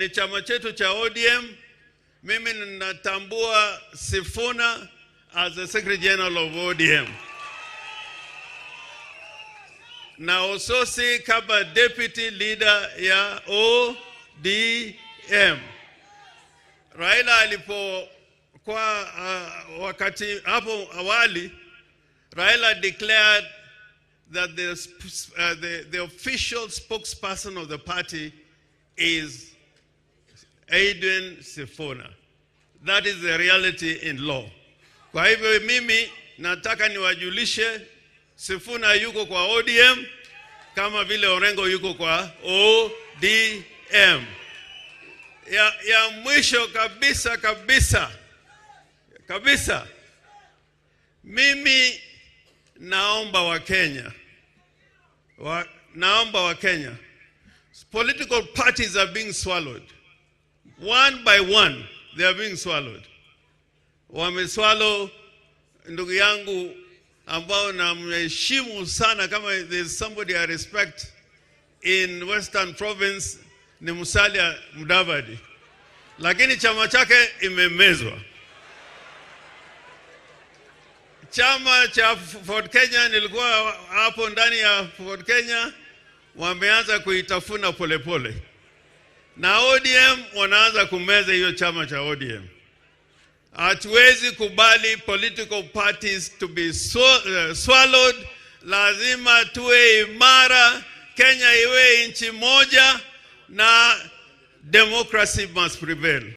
Ni chama chetu cha ODM. Mimi ninatambua Sifuna as the Secretary General of ODM na Osotsi kama deputy leader ya ODM. Raila alipokuwa wakati hapo awali, Raila declared that the official spokesperson of the party is Edwin Sifuna. That is the reality in law. Kwa hivyo mimi nataka niwajulishe, Sifuna yuko kwa ODM kama vile Orengo yuko kwa ODM. Ya mwisho kabisa kabisa kabisa, mimi naomba Wakenya, political parties are being swallowed one by one, they are being swallowed. Wameswallow ndugu yangu ambao namheshimu sana, kama there's somebody I respect in Western Province ni Musalia Mudavadi, lakini chama chake imemezwa. Chama cha Ford Kenya, nilikuwa hapo ndani ya Ford Kenya, wameanza kuitafuna polepole, na ODM wanaanza kumeza hiyo chama cha ODM. Hatuwezi kubali political parties to be swallowed. Lazima tuwe imara, Kenya iwe nchi moja na democracy must prevail.